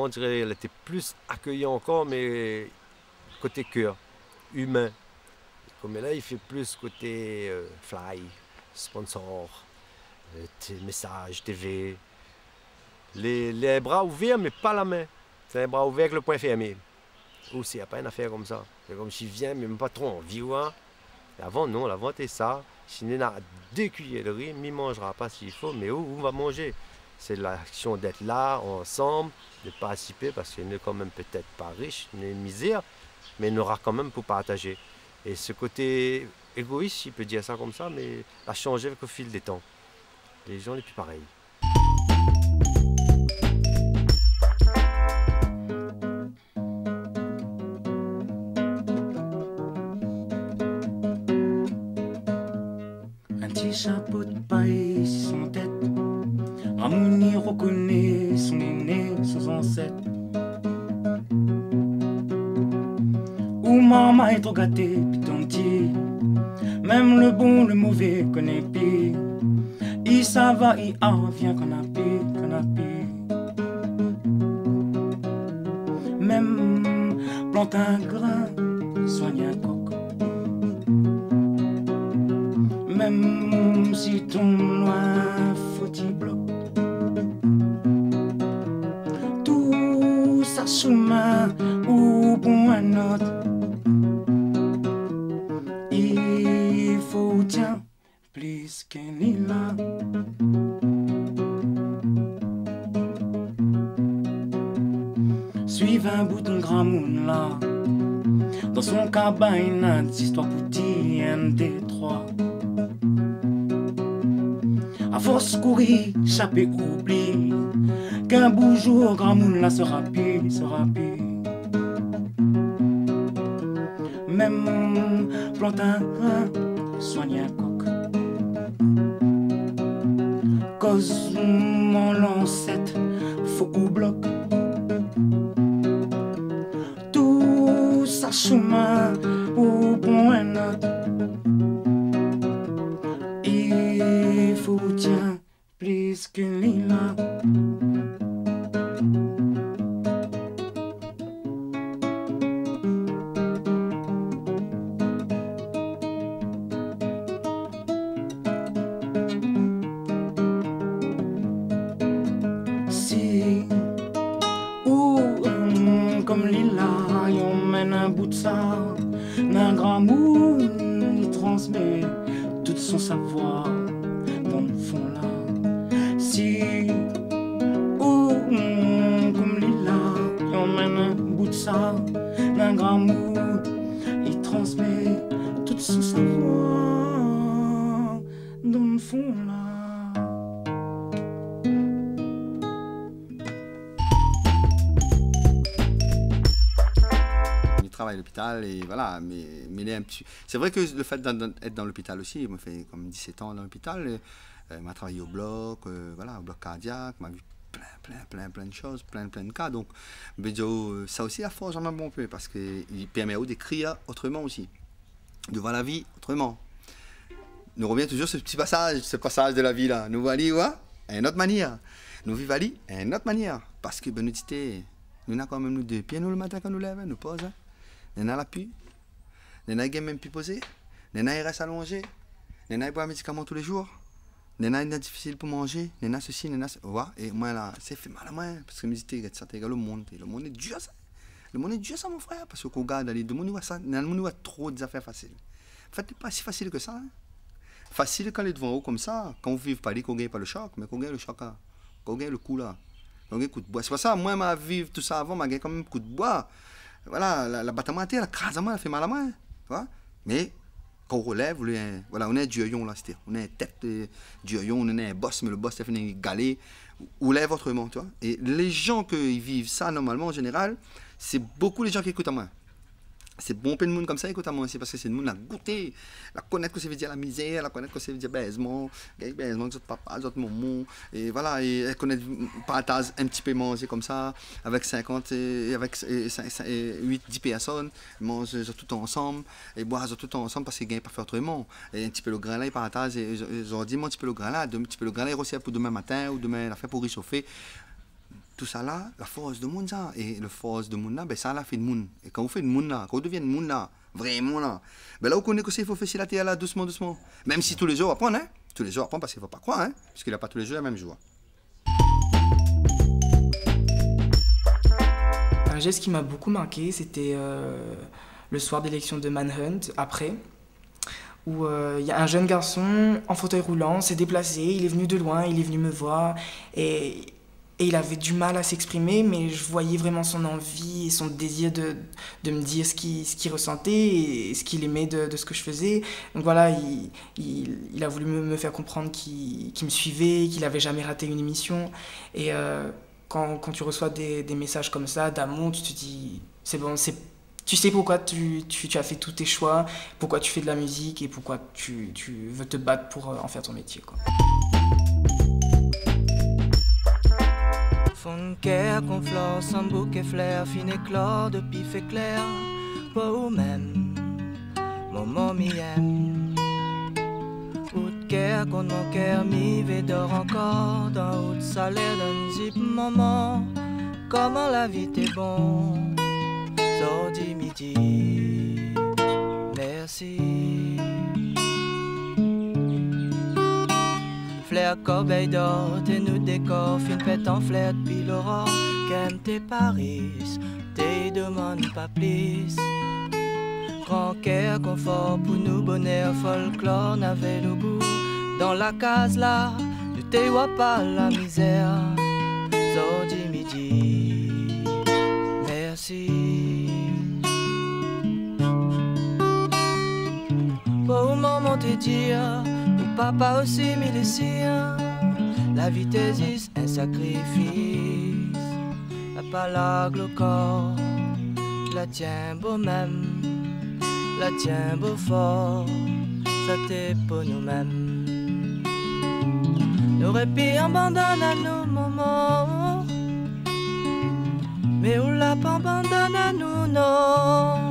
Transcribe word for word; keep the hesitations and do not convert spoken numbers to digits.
On diré lété pli akéyan ankor, mé koté kèr, imin. Koméla i fé pli koté, euh, fly, sponsor, euh, té-, mésaz, T V. Lé, lé bra ouvèr, mé pa la min. Sé in bra ouvèr avèk lo poin fèrmé. Ou si, na pa in afèr konmsa. Sé konm si vien, mé pa tro anvi, oua. Avan, non, la vant lé sa. Si néna dé kuiyèr dori, mi manjra pa si fo, mé ou, ou va manjé. Sé laksion d'èt la, ansanm, de partisipé, parske nou lé kanmèm pétèt pa rish, nou lé mizèr, mé nou nora kanmèm pou partajé. É se koté égois, si pé dir sa konmsa, mé la shanjé avèk lo fil dé tan. Lé jan lé pi parèy. In ti shapo d'pay si son tèt, ramoun i rokoné son èné, son zansèt. Ou marmay tro gaté, pi tanti, mèm lo bon, lo mové koné pi. I sava, i arvien, kanapi, kanapi. Mèm plant in grin, soign in kok. Mèm si tonm loin, fo ti blok. Tout sa sou min, ou pran in not. I fo tien plis k'in lila. Suiv in bout in gramoun la. Dan son kabane, néna zistoir pou dir, in, dé, troi. Afors kouri, shapé oubli, k'in bo zour gramoun la sra pi, sra pi. Mèm plant in grin, soign in kok. Koz mon lansèt, fo ou blok. Tout sa sou min, ou pran in not. I fo tien plis k'in lila. Si ou, hum, konm lila, i emmèn in bout sa, na gramoun i transmèt tout son savoir dan fon la. Si ou, mm, konm lila, i emmèn in bout sa, na gramoun i transmèt tout son savoir dan fon la. Mi travay lopital é voilà, mé, mé lé in ti, sé vré ke lo fèt d'èt dan, dan, èt dan lopital osi, ma fé konm disèt an dan lopital, euh, euh, ma travay o blok, euh, voilà, o blok kardiak, ma vi plin, plin, plin, plin de shoz, plin, plin de ka. Donk, mi vé dir, euh, sa osi la forz amoin bonpé, parske i pèrmé aou d'ékrir otroman osi, de voir la vi otroman. Nou rovien touzour su se ti pasaz, se pasaz de la vi la. Nou voi ali, oua, in not manièr. Nou viv ali in not manièr. Parske, bin, nou di té, nou na kanmèm nou dé pié, nou, lo matin, kan nou lèv, in, nou poz, in. Néna la pli, néna i gingn mèm pi pozé, néna i rès alonzé, néna i boir médikaman tou lé zour, néna néna difisil pou manzé, néna sesi, néna se-, oua, é moin la, sé fé mal amoin, parske mi di té, gèt sa, té gèt lo monn, té, lo monn lé dir sa. Lo monn lé dir sa, mon frèr, parske kan ou gard ali, lo monn i voi sa, néna lo monn i voi tro d'zafèr fasil. An fèt, lé pa si fasil ke sa, in. Fasil kan lé dovan ou konmsa, kan ou viv pa li, kan ou gingn pa lo shok, mé kan ou gingn lo shok la, kan ou gingn lo kou la, kan ou gingn kout boi. Sé pou sa, moin, ma viv tousa avan, ma gingn kanmèm kout boi. Voilà, la, la bat amoin atèr, la kraz amoin, la fé mal amoin, tu vois. Mé kan ou rolèv, ou lé in, voilà, ou lé in dirion la, sétadir, ou lé in tèt, euh, dirion, ou lé in bos, mé lo bos la fine galé, ou lèv otroman, tu vois. É lé jan ke i viv sa, normalman, an zénéral, sé bonpé lé jan ki ékout amoin. Sé bonpé d'moun konmsa i ékout amoin osi, parske sé d'moun la gouté, la konèt kosa i vé dir la mizèr, la konèt kosa i vé dir bèzman, gingn bèzman avèk zot papa, zot momon, é voilà, é èl i konèt, partaz in ti pé manzé konmsa, avèk sinkant, é, é avèk, é, sink, sink, é uit, dis pèrsone, manz zot tout ansanm, é boir zot tout ansanm, parske i gingn pa fé otroman. É in ti pé lo grin la, i partaz, é, é, zordi, mon ti pé lo grin la, dé ti pé lo grin la, i résèr pou domin matin, ou domin la fé pou résofé. Tousala, la fors de moun sa. É le fors de moun la, bin sa la fé de moun. É kan ou fé de moun la, kan ou devien de moun la, vréman la, bin la ou koné kosa i fo fé si la tèr la, dousman, dousman. Mèm si tou lé zour ou aprann, in. Tou lé zour ou aprann, parske fo pa kroir, in. Parske la pa tou lé zour la mèm zour. Un geste qui m'a beaucoup marqué, c'était, euh, le soir d'élection de Manhunt, après, où, euh, il y a un jeune garçon en fauteuil roulant s'est déplacé, il est venu de loin, il est venu me voir, et, et il avait du mal à s'exprimer, mais je voyais vraiment son envie et son désir de, de me dire ce qu'il, ce qu'il ressentait et ce qu'il aimait de, de ce que je faisais. Donc voilà, il, il, il a voulu me, me faire comprendre qu'il, qu'il me suivait, qu'il avait jamais raté une émission. Et, euh, quand, quand tu reçois des, des messages comme ça, d'amour, tu te dis, c'est bon, c'est, tu sais pourquoi tu, tu, tu as fait tous tes choix, pourquoi tu fais de la musique et pourquoi tu, tu veux te battre pour, euh, en faire ton métier, quoi. Fon kèr konm flèr, san bouké flèr, fine éklor de pif éklèr, pou ou mèm, momon mi èm. Out kèr kont mon kèr, mi vé dor ankor dan out salèr, dan zip momon. Koman la vi té bon, zordi mi di mèrsi. Flèr korbèy dor té nout dékor, fine pèt an flèr dpi loror, kèm té Paris, té domann pa plis. Gran kèr konfor pou nou bonèr, folklor navé lo gou. Dan la kaz la, nou té wa pa la mizèr. Zordi mi di mèrsi. Pou momon té dir, pou papa osi milisien, la vi té zis in sakrifis. La pa larg lo kor, la tienbo mèm, la tienbo for, sa té pou nou mèm. Nou ré pi abandonn anou momon, mé ou la pa abandonn anou non.